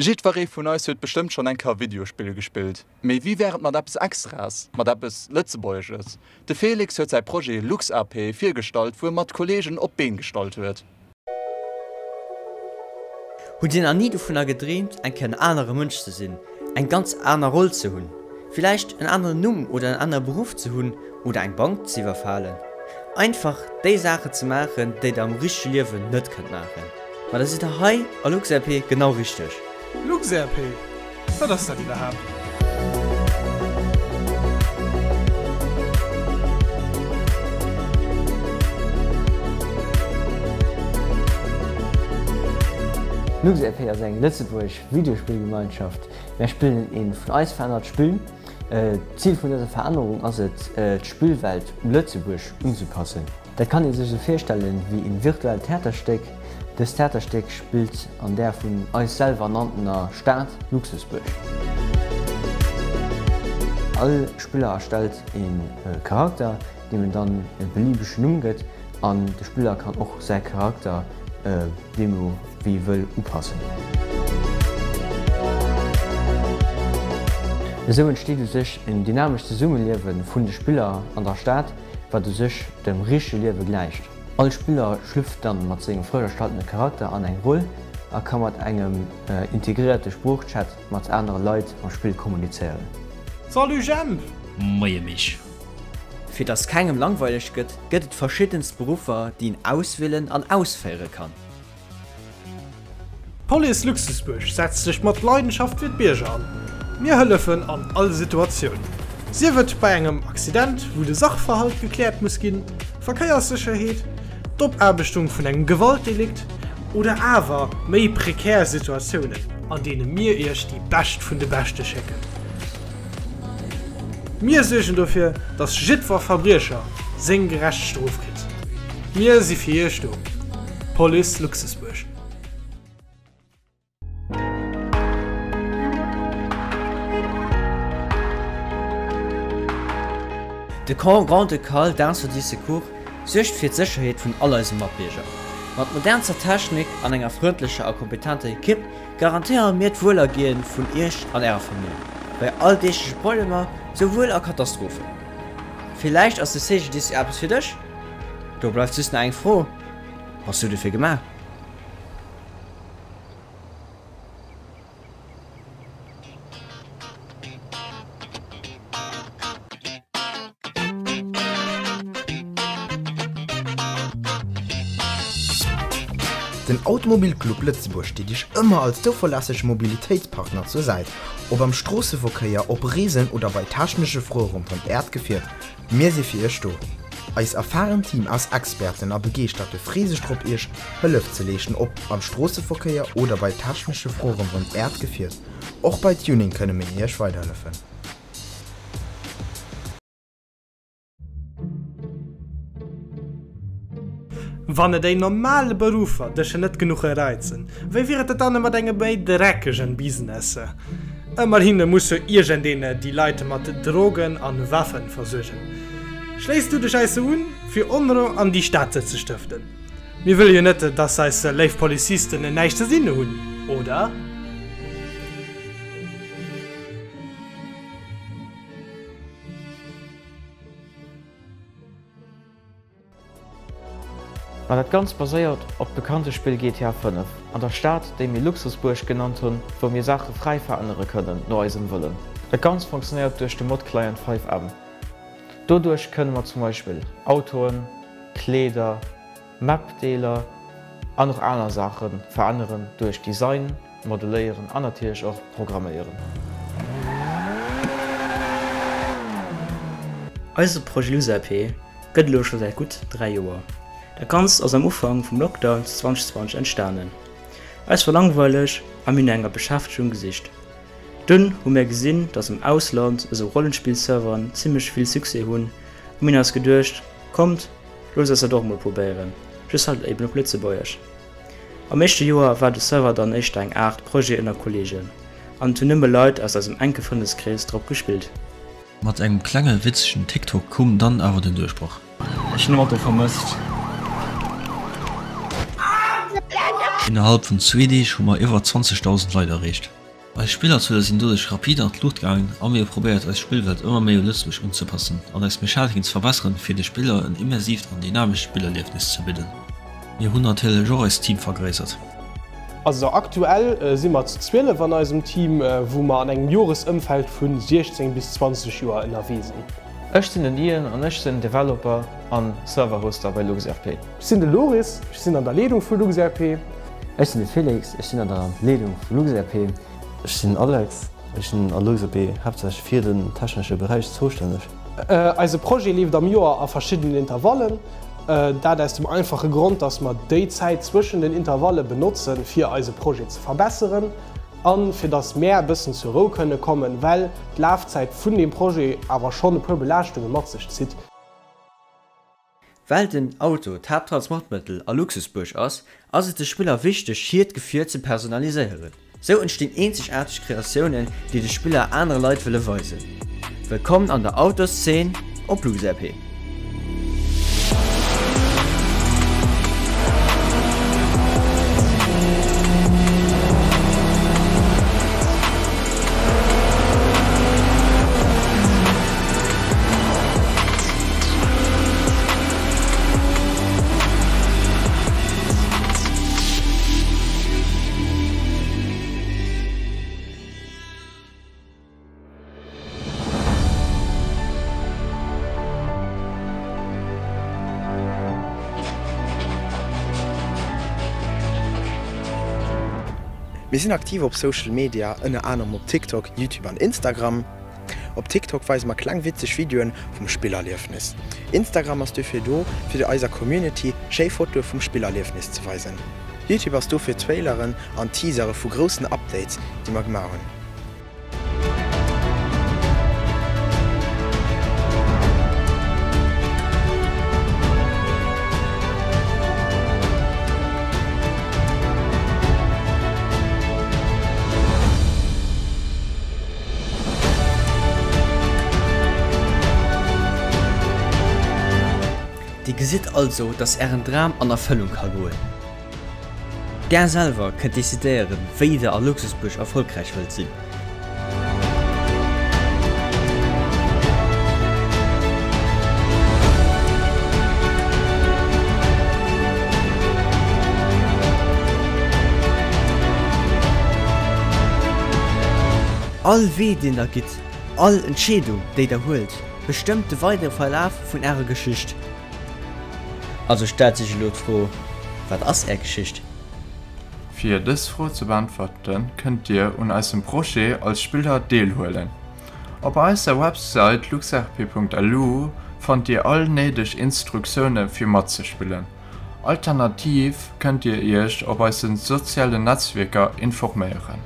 Jiddweree vun eis huet bestëmmt schonn eng Kéier Videospill gespillt. Mee wéi wär et mat eppes Extraes, mat eppes Lëtzebuergesches? De Félix huet säi Projet LuxRP virgestallt, wou e mat Kolleegen op d'Been gestallt huet. Hutt Dir nach ni dovunner gedreemt, eng Kéier en anere Mënsch ze sinn, eng ganz aner Roll ze hunn, villäicht en aneren Numm oder en anere Beruff ze hunn oder eng Bank ze iwwerfalen? Einfach déi Saachen ze maachen, déi der am richtege Liewen net kënnt maachen? Ma da sidd der hei a LuxRP genau richteg! LuxRP? Wat ass dat iwwerhaapt? LuxRP ass eng lëtzebuergesch Videospillgemeinschaft. Mär spillen een vun eis verännert Spill. D'Zil vun dëser Verännerung ass et, d'Spillwelt u Lëtzebuerg unzepassen. Dat kann ee sech esou virstellen wéi een virtuellt Theaterstéck. Dëst Theaterstéck spillt an där vun eis selwer ernanntener Stad Luxusbuerg. All Spiller erstellt ee Charakter, deem en dann e beliebegen Numm gëtt, an de Spiller kann och säi Charakter deemno wéi e wëll upassen. Esou entsteet u sech en dynamescht Zesummeliewe vun de Spiller an der Stad, wat u sech dem richtege Liewe gläicht. All Spiller schlüpft dann mat sengem frësch erstaltene Charakter an eng Roll a ka mat engem integréierte Sproochchat mat anere Leit am Spill kommunizéieren. Salut Jemp! Moie Mich. Fir dass kengem langweileg gëtt, gëtt et verschiddenst Beruffer, déi een auswielen an ausféiere kann. D'Police Luxusbuerg setzt sech mat Leidenschaft fir d'Bierger an. Mir hëllefen an all Situatioun. Sief et bei engem Accident, wou de Sachverhalt gekläert muss ginn, Verkéierssécherheet, d'Opaarbechtung vun engem Gewaltdelikt oder awer méi prekär Situatiounen, an deene mir Iech déi Bescht vun de Beschte schécken. Mir suergen dofir, dass jiddwer Verbriecher seng gerecht Strof kritt. Mir si fir Iech do. Police Luxusbuerg. De Camp Grand-Ducal d'Incendie Secours suergt fir d'Sécherheet vun all eise Matbierger. Mat modernster Technik an enger frëndlecher a kompetenter Ekipp garantéiere mir d'Wuelergehen vun Iech an Ärer Famill, bei alldeegleche Problemer souwuel a Katastrophen. Villäicht ass de CGDIS jo eppes fir dech? Do bleift just nach eng Fro, Bass du dofir gemaach? Den Automobil Club Lëtzebuerg steet Iech ëmmer als zouverlässege Mobilitéitspartner zur Säit, ob am Stroosseverkéier, op Reesen oder bei technesche Froe ronderëm Äert Gefier, mir si fir Iech do. Eis erfarent Team aus Experten a Begeeschterte free sech drop Iech Hëllef ze leeschten, ob am Stroosseverkéier oder bei technesche Froe ronderëm Äert Gefier. Och bei Tuning kënne mir Iech weiderhëllefen. Wann et déi normal Beruffer dech net genuch reizen, wéi wier et dann mat engem méi dreckegen Business? Ëmmerhin muss jo iergendeen déi Leit mat Drogen an Waffen versuergen. Schléiss du dech eis un, fir Onrou an déi Stad ze stëften? Mir wëlle jo net, dass eis léif Polizisten näischt ze sinn hunn, oder? Ma dat Ganzt baséiert op d'bekannte Spill GTA 5, an der Stad, déi mir Luxusbuerg genannt hunn, wou mir Saache fräi verännere kënnen, no eisem Wëllen. Dat Ganzt funktionéiert duerch de Mod-Client 5M. Doduerch kënne mer zum Beispill Autoen, Kleeder, Map-Deeler an och aner Saache veränneren duerch Design, Modelléieren an natierlech och programméieren. Eise Projet LUSAP gëtt elo scho säit gutt 3 Joer. Dat Ganzt ass am Ufank vum Lockdown 2020 entstanen. Eis war langweileg a mir hunn no enger Beschäftegung gesicht. Dunn hu mir gesinn, dass am Ausland esou Rollenspill-Serveren zimmlech vill Succès hunn a mir hunn eis geduecht, kommt, loosst eis dat och emol probéieren, just halt eben op Lëtzebuergesch. Am éischte Joer war de Server dann éischter eng Aart Projet ënner Kollegen, an et hunn nëmme Leit aus eisem enke Frëndeskrees drop gespillt. Mat engem klenge witzegen TikTok koum dann awer den Duerchbroch. Ech hunn den Auto vermësst. Innerhalb vun zwee Deeg hu mer iwwer 20.000 Leit erreecht. Eis Spillerzuele sinn doduerch rapid an d'Luucht gaangen a mir hu probéiert eis Spillwelt ëmmer méi u Lëtzebuerg unzepassen an eis Mechaniken ze verbesseren, fir de Spiller en immersiivt an dynamescht Spillerliefnis ze bidden. Mir hunn natierlech och eist Team vergréissert. Also aktuell si mer zu 12 an eisem Team, wou mer an engem Joresëmfeld vu 16 bis 20 Joer ënnerwee sinn. Ech sinn den Ian an ech sinn Developer an Server-Hoster bei LuxRP. Ech sinn de Loris, ech sinn an der Leedung vu LuxRP. Ech sinn de Felix, ech sinn an der Leedung vu LuxRP. Ech sinn den Alex, ech sinn a LuxRP haaptsächlech fir den technesche Beräich zoustänneg. Eise Projet leeft am Joer a verschiddenen Intervallen. Dat aus dem einfache Grond, dass mer déi Zäit zwëschen den Intervalle benotzen, fir eise Projet ze verbesseren a fir dass mär e bëssen zur Rou kënne kommen, well d'Lafzäit vun deem Projet awer schonn e puer Belaaschtunge mat sech zitt. Well den Auto d'Haapttransportmëttel a Luxusbuerg ass, ass et de Spiller wichteg, hiert Gefier ze personaliséieren. Sou entstinn eenzegaarteg Kreatiounen, déi de Spiller anere Leit wëlle weisen. Wëllkommen an der Autoszeen op LuxRP! Mir sinn aktiv op Social Media, ënner anerem op TikTok, YouTube an Instagram. Op TikTok weise mer kleng witzeg Videoen vum Spillerliefnis. Instagram ass dofir do fir eiser Community schéi Fotoe vum Spillerliefnis ze weisen. YouTube ass do fir Traileren an Teasere vu groussen Updates déi mer gemaach hunn. Dir gesitt also, dass ären Dram an Erfëllung ka goen. Där selwer kënnt decidéieren, wéi der a Luxusbuerg erfolgräich wëllt sinn. All Wee deen der gitt, all Entscheedung déi der huelt, bestëmmt de weidere Verlaf vun ärer Geschicht. Also stellt sech elo d'Fro, Wat ass är Geschicht? Fir dës Fro ze beäntwerten, kënnt Dir un eisem Projet als Spiller deelhuelen. Op eiser Website luxrp.lu fannt Dir all néideg Instruktioune fir matzespillen. Alternativ kënnt Dir Iech op eise sozialen Netzwierker informéieren.